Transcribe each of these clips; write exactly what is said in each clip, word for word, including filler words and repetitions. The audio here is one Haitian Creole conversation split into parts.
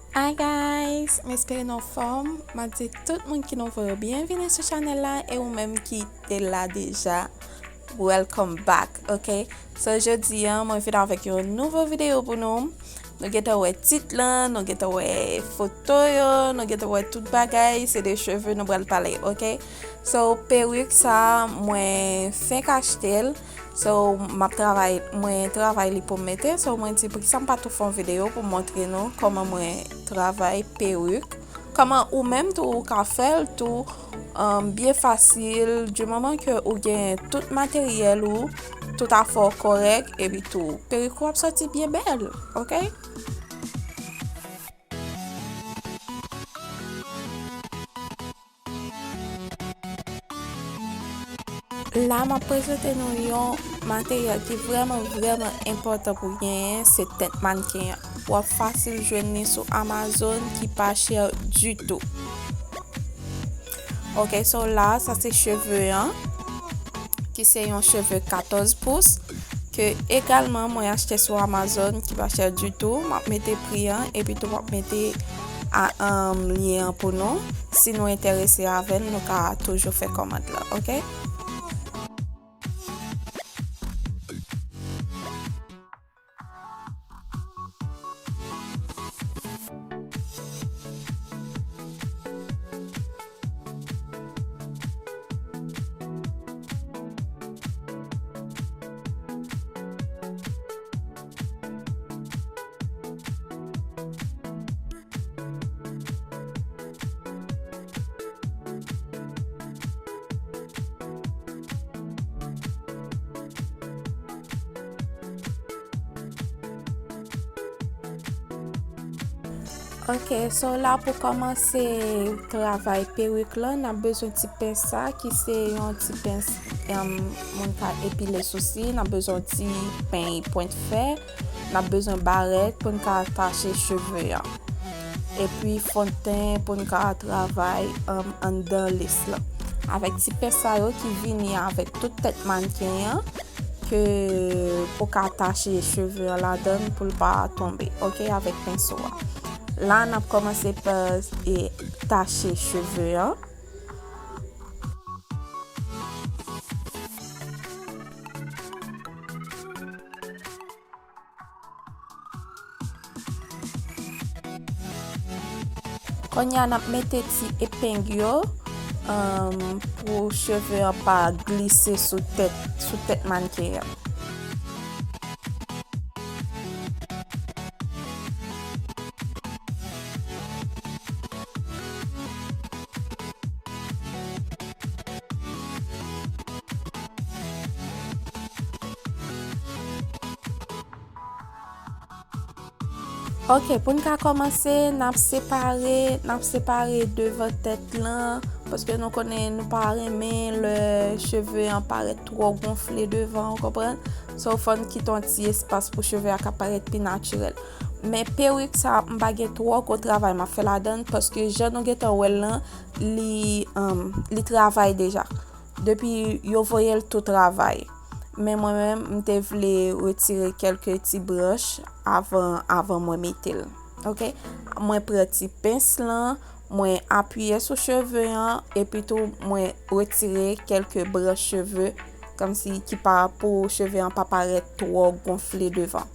Hi guys, m espere nou anfòm. M ap di tout moun ki nouvo yo byenvini sou chanèl la, e ou menm ki te la deja, welcome back, ok? So, jodi a, mwen vin avèk yon nouvo videyo pou nou. Nou gentan wè tit lan, nou gentan wè foto yo, nou gentan wè tout bagay, se de cheve nou pral pale, ok? So, perik sa, mwen fenk achte l. So, m ap travay, mwen travay li pou m mete. So, mwen di, poukisa m pa tou fè yon videyo pou m montre nou kòman mwen travay perik. Kòman ou menm tou ou ka fè l tou, um, byen fasil, di moman ke ou gen tout materyèl ou, tout afè w kòrèk, epi tou, perik ou ap sòti byen bèl, ok? La, m ap prezante nou yon materyèl ki vrèman, vrèman enpòtan pou genyen, se tèt mannken an. W ap fasil jwenn li sou Amazon, ki pa chè ditou. Ok, so la, sa se cheve an, ki se yon cheve katòz pous, ke egalman mwen achte sou Amazon, ki pa chè ditou. M ap mete pri an, epi tou m ap mete a, um, lyen an pou nou. Si nou enterese avè l, nou ka toujou fè kòmand lan, ok? Ok, so la pou kòmanse travay perik lan, n ap bezwen ti pens sa, ki se yon ti pens, em, moun ka epile sousi, n ap bezwen ti peny pwent fè, n ap bezwen barèt pou n ka atache cheve an. Epi fon de ten pou n ka travay, em, anndan les lan. Avèk ti pens sa yo ki vini avèk tout tèt mannken an, ke pou ka atache cheve an ladan l pou l pa tonbe, ok, avèk penso a. La, n ap kòmanse pa, e, tache cheve an. Kounye a, n ap mete ti epeng yo, um, pou cheve an pa glise sou tèt, sou tèt mannken an. Ok, pou n ka kòmanse, n ap separe, n ap separe devan tèt lan, paske nou konnen nou pa renmen lè cheve an parèt twò gonfle devan, ou konprann? So, fò n kite yon ti espas pou cheve a ka parèt pi natirèl. Men perik sa, m pa gen twò gwo travay m ap fè ladan l, paske jan nou gentan wè l lan, li, um, li travay deja. Depi yo voye l tou travay. Men mwen menm, m te vle retire kèlke ti branch avan, avan mwen mete l. Ok? Mwen pran ti pens lan, mwen apiye sou cheve an, epi tou mwen retire kèlke branch cheve, kòmsi ki pa, pou cheve an pa parèt twò gonfle devan.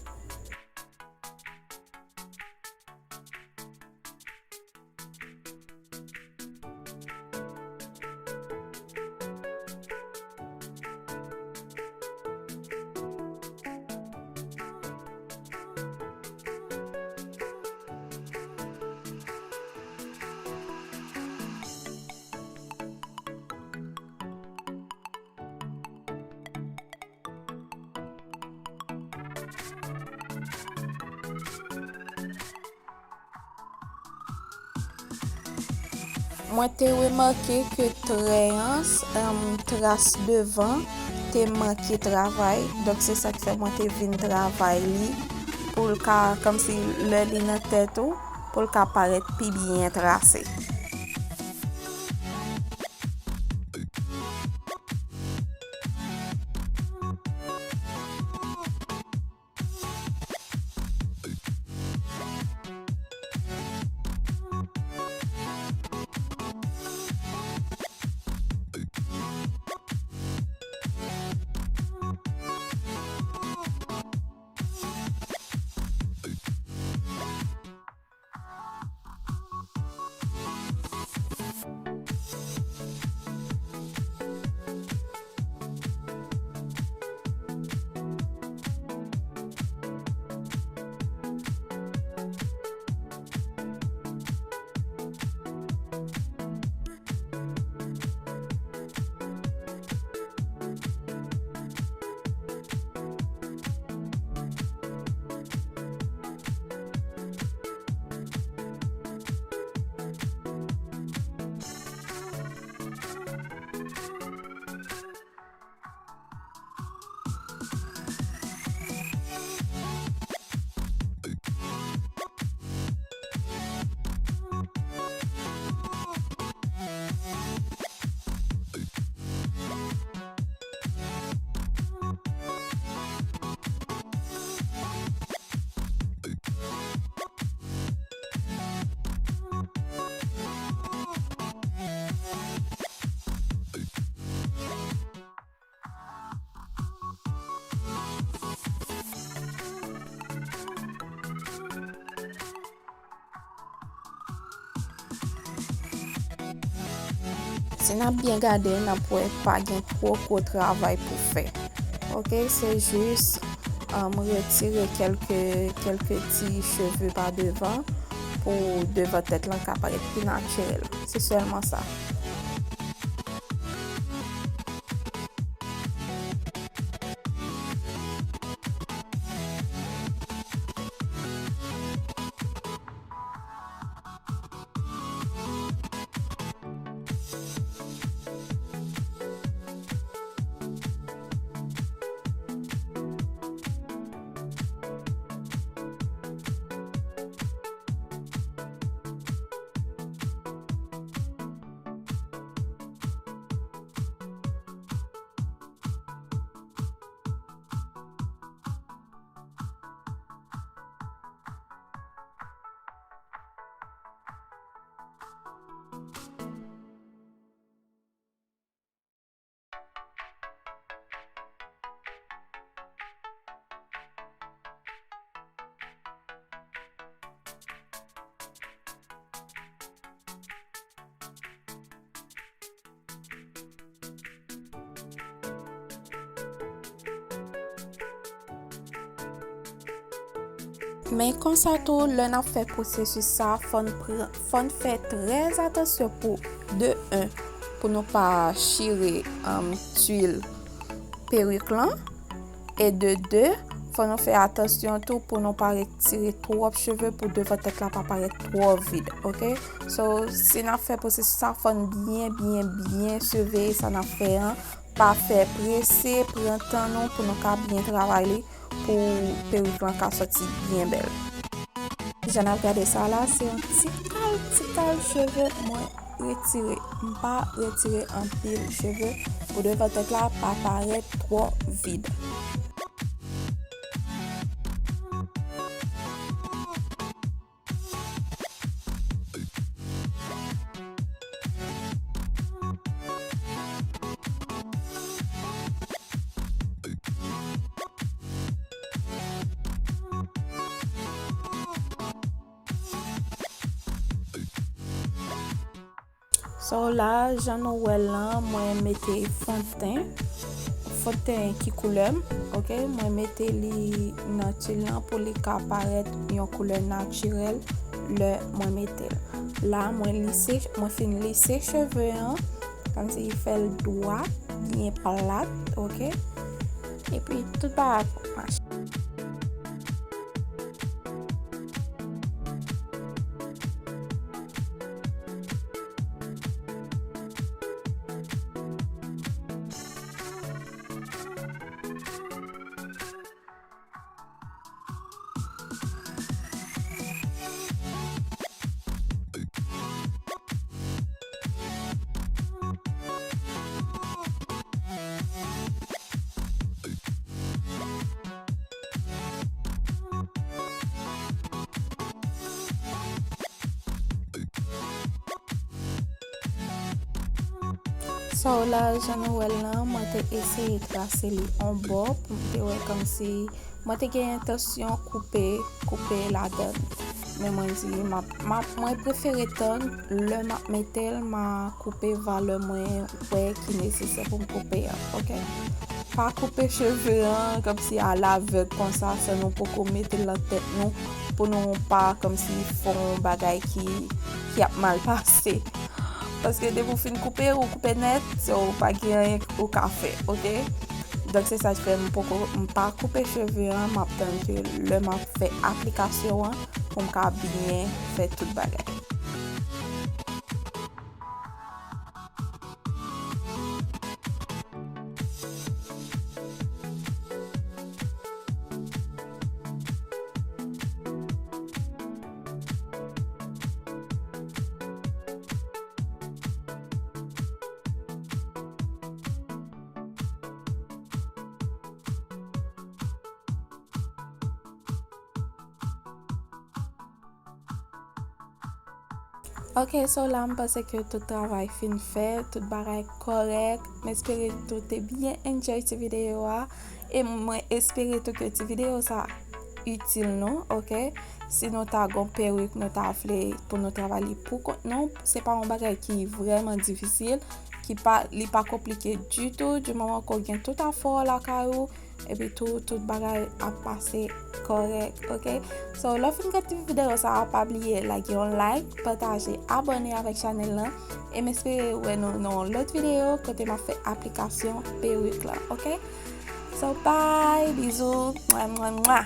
Mwen te remake ke trè an, em, tras devan, te manke travay. Donk, se sa k fè mwen te vin travay li pou l ka, kòmsi lè li nan tèt ou, pou l ka parèt pi byen trase. Si n ap byen gade, n ap wè pa gen twò gwo travay pou fè. Oke, se jis, um, retire kèlke, kèlke ti cheve pa devan pou devan tèt lan ka parèt pi natirèl. Se sèlman sa. Men konsa tou, lè n ap fè pwosesis sa, fò n pran, fò n fè trè atansyon pou, de en, pou nou pa chire, um, twil perik lan. E de de, fò nou fè atansyon tou pou nou pa retire twòp cheve pou devan tèt la pa parèt twò vid, oke? So, si n ap fè pwosesis sa, fò n byen, byen, byen siveye sa n ap fè an. Pa fè prese, pran tan nou pou nou ka byen travay li, pou perik lan ka sòti byen bèl. Jan n ap gade sa la, se yon ti kal, ti kal cheve mwen retire. M pa retire anpil cheve pou devan tèt la pa parèt twò vid. So la, jan nou wè l lan, mwen mete fon ten, fon ten ki koulè m, oke? Mwen mete li nan twil lan pou li ka parèt yon koulè natirèl lè mwen mete l. La, mwen lise, mwen fin lise cheve an, kòmsi fè l dwat, byen plat, oke? Epi tout bagay ap mache. So la, jan nou wè l lan, mwen te eseye trase li on bò pou m te wè kòmsi mwen te gen entansyon koupe, koupe ladan l. Men mwen di, m ap, m ap, mwen prefere tann lè m ap mete l, m a koupe valè mwen wè ki nesesè pou m koupe an, oke? Pa koupe cheve an kòmsi alavèg konsa, san nou poko mete l nan tèt nou, pou nou pa kòmsi fè yon bagay ki, ki ap mal pase. Paske depi w fin koupe, ou koupe nèt, so pa gen anyen ou ka fè, oke? Donk se sa k fè m poko, m pa koupe cheve an, m ap tann ke lè m ap fè aplikasyon an, pou m ka byen fè tout bagay. Ok, so la m panse ke tout travay fin fè, tout bagay kòrèk. M espere tou te byen enjoy ti videyo a. E mwen espere tou ke ti videyo sa itil nou, ok? Si nou ta gon perik, nou ta vle pou nou travay li pou kont nou, se pa yon bagay ki vrèman difisil. ki pa, li pa konplike ditou, di moman ke w gen tout afè w lakay ou, epi tou, tout bagay ap pase kòrèk, ok? So, lè w fin gade videyo sa a, pa bliye like yon like, pataje, abòne avèk chanèl lan, e m espere wè nou nan yon lòt videyo kote m ap fè aplikasyon perik la, ok? So, bye, bizou, mwa, mwa, mwa.